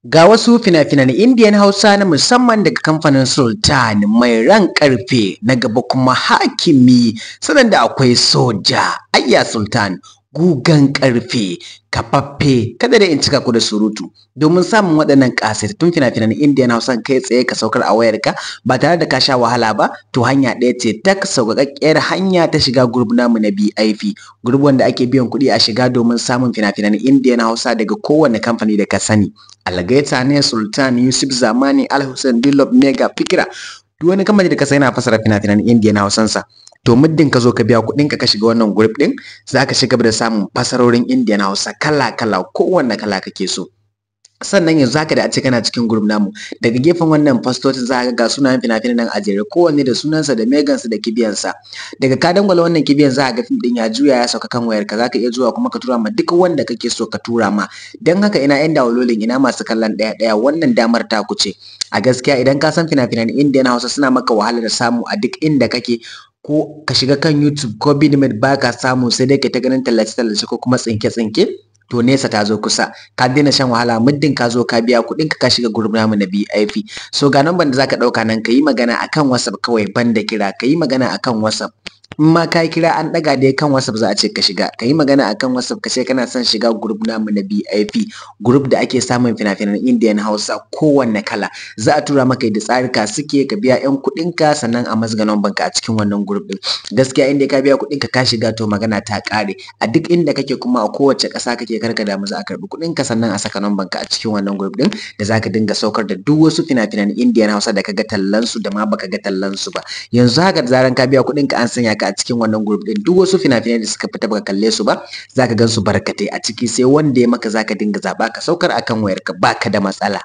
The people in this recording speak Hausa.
Ga wasu fina-finan Indiyan Hausa na musamman daga kamfanin Sultan mai ran ƙarfe na gaba kuma hakimi, sannan da akwai soja Ayya Sultan gugan ƙarfe kafaffe. Kada dai in cika ku da surutu. Domin samun waɗannan ƙasaitattun fina-finan Indiyan Hausa kai tsaye ka saukar a wayarka ba tare da ka sha wahala ba, to hanya ɗaya ce tak, sauƙaƙƙiyar hanya ta shiga group namu na BIP, group wanda ake biyan kuɗi a shiga domin samun fina-finan Indiyan Hausa daga kowane kamfani da ka sani. Algaita ne, Sultan, Yusuf Zamani, Al Hussein, Dilop, Mega, Fikira, duk wani kamfani da ka sani yana fasara fina-finan Indiyan Hausansa. To muddin ka zo ka biya kuɗin ka shiga wannan group ɗin, za ka shiga da samun fasarorin Indiyan Hausa kala-kala, kowanne kala kake so. Sannan yanzu haka da a ce kana cikin group namu, daga gefen wannan fastocin za ka ga sunayen fina-finan nan a jere, kowanne da sunansa da megansa da kibiyansa. Daga ka dangwala wannan kibiyan, za ka ga fim din ya juya ya sauka kan wayarka. Za ka iya zuwa kuma ka tura ma duk wanda kake so ka tura ma. Don haka ina yan dawalolin, ina masu kallon ɗaya ɗaya, wannan damar ta ku ce. A gaskiya idan ka san fina-finan Indiyan Hausa suna maka wahalar samu a duk inda kake, ko ka shiga kan YouTube ko Vidmate ba ka samu, sai dai ka ta ganin tallace-tallace ko kuma tsinke-tsinke, to nesa ta zo kusa, ka daina shan wahala muddin ka zo ka biya kuɗin ka shiga group namu na BIP. So ga number da zaka ɗauka nan, ka yi magana akan WhatsApp kawai, banda kira. Ka yi magana akan WhatsApp. In ma ka kira an ɗaga dai, kan WhatsApp za a ce ka shiga. Ka yi magana akan WhatsApp, ka ce kana son shiga group namu na BIP, group da ake samun fina-finan Indian Hausa kowanne kala. Za a tura maka da tsarika suke, ka biya 'yan kuɗin ka, sannan a mazga number ka a cikin wannan group ɗin. Gaskiya inda ka biya kuɗin ka ka shiga, to magana ta ƙare. A duk inda kake kuma a kowace ƙasa kake, karka damu, za a karɓi kuɗin ka, sannan a saka number ka a cikin wannan group ɗin da zaka dinga saukar da duk wasu fina-finan Indian Hausa da kaga tallan su da ma baka ga tallan su ba. Yanzu haka da zaran ka biya kuɗin ka an sanya ka a cikin wannan group din, duk wasu fina-finai da suka fita baka kalle su ba, zaka gan su barkatai a ciki, sai wanda ya maka zaka dinga zaba ka saukar akan wayarka, baka da matsala.